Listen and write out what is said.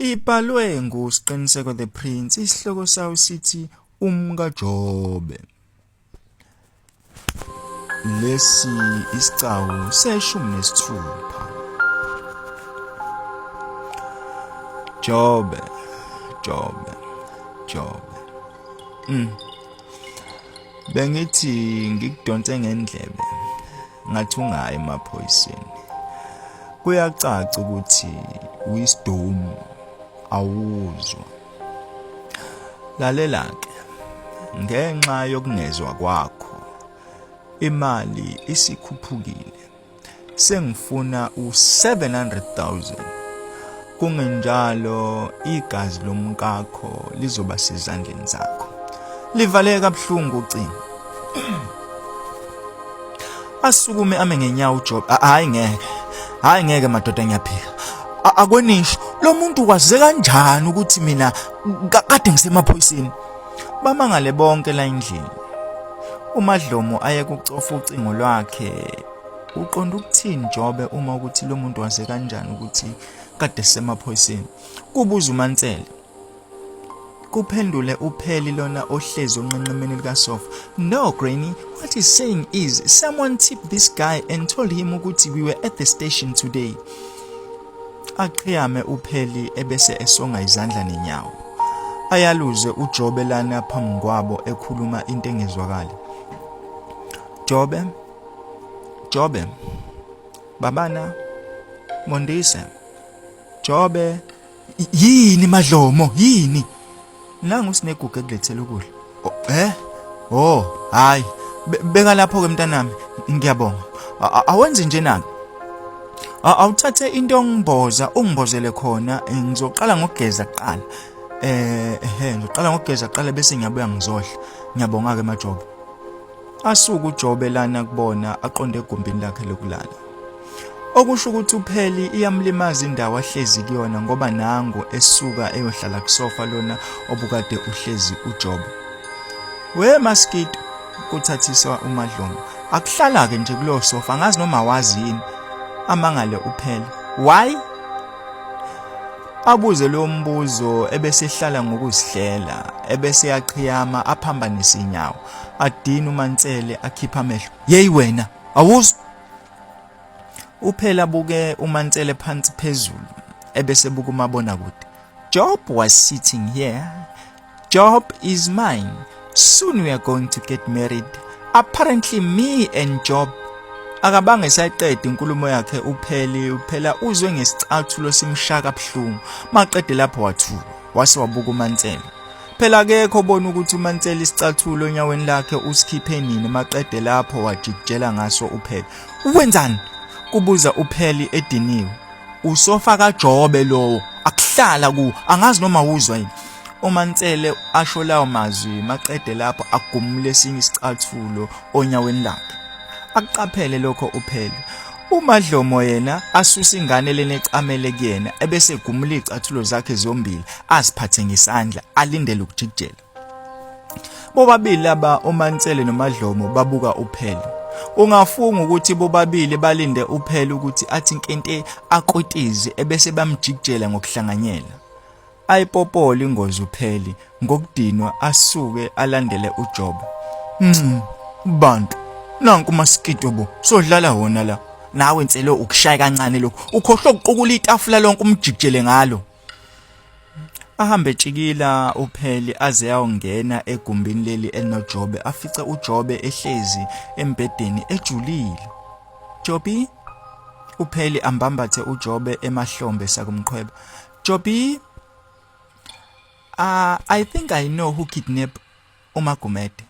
Ibhalwe nguSqiniseko The Prince, isihloko sayo sithi UmkaJobe. Lesi isicawu seshumi nesithupha. Jobe, Jobe, Jobe. Bengithi ngikudonse ngendlebe ngathi ungayi emaphoyiseni. Kuyacaca ukuthi uyisidomu awuzwa. Lalela ke ngenxa yokungezwa kwakho imali isikhuphukile. Sengifuna u-700,000 kungenjalo igazi lomkakho lizoba sezandleni zakho. Livaleka kabuhlungu ucingo. Asukume ame ngenyawo uJob. Hayi ngeke. Hayi ngeke madoda ngiyaphika. Akwenisho lo muntu kwaze kanjani ukuthi mina kade ngisemaphoyiseni. Bamangale bonke la endlini. UMadlomo aye kucofa ucingo lwakhe. Uqonda ukuthini Jobe uma ukuthi lo muntu waze kanjani ukuthi kade semaphoyiseni? Kubuza uMansele. Kuphendule uPheli lona ohlezi onqenqemeni likasofa. No granny, what he's saying is someone tipped this guy and told him ukuthi we were at the station today. Aqhiyame uPheli ebese esonga izandla nenyawo. Ayaluze uJobe lana phambi kwabo ekhuluma into engezwakali. Jobe, Jobe, Babana, Mondise, Jobe, yini Madlomo, yini? Nangu sinegugu ekulethela ukudla. Eh? Oh, hayi. Beka lapho ke mntanami. Ngiyabonga. Awenze nje nami. Awuthathe into ongimboza, ungimbozele khona, eh, ngizoqala ngokugeza kuqala. Eh, ehe, ngizoqala ngokugeza kuqala bese ngiyabuya ngizodla. Ngiyabonga ke Majobe. Asuke uJobe lana kubona aqonde egumbini lakhe lokulala. Okusho ukuthi uPheli iyamlimaza indawo ahlezi kuyona ngoba nangu esuka eyohlala kusofa lona obukade uhlezi uJobe. We Maskito kuthathiswa uMadlongo. Akuhlala ke nje kulowo sofa angazi noma wazi yini. Amangale uPheli. Why? Abuze lo mbuzo ebesehlala ngokuzihlela ebese yaqhiyama aphambanise inyawo. Adina uMansele akhipha amehlo. Yeyi wena awuzwa Uphela buke uMansele phansi phezulu ebese buka umabonakude. Job was sitting here. Job is mine. Soon we are going to get married. Apparently me and Job akabange sayiqeda inkulumo yakhe upheli uphela uzwe ngesicathulo simshaka buhlungu maqede lapho wathuka wase wabuka uMansele Phela akekho obona ukuthi uMansela isicathulo onyaweni lakhe usikhiphe nini maqede lapho wajikijela ngaso uPheli. Wenzani? Kubuza uPheli ediniwe. Usofa kaJobe lowo akuhlala kuwo angazi noma uzwa yini. UMansele asho lawo mazwi maqede lapho agumule esinye isicathulo onyaweni lakhe. Akuqaphele lokho uPheli. UMadlomo yena asusa ingane lena ecamele kuyena ebese egumula izicathulo zakhe zombili aziphathe ngesandla alindele ukujikijela. Bobabili laba uMansele noMadlomo babuka uPheli. Ungafunga ukuthi bobabili balinde uPheli ukuthi athi nkente akotize ebese bamjikijela ngokuhlanganyela. Ayipopole ingozi uPheli ngokudinwa asuke alandele uJobe. Mm, bantu nanku umasikito bo sodlala wona la. Nawe Nselo ukushaya kancane lokhu. Ukhohlwa ukuqukula itafula lonke umjikijele ngalo. Ahambe etshikila uPheli aze ayongena egumbini leli elinoJobe afice uJobe ehlezi embhedeni ejulile. Jobi uPheli ambambathe uJobe emahlombe sakumqhweba. Jobi I think I know who kidnapped uMagumede.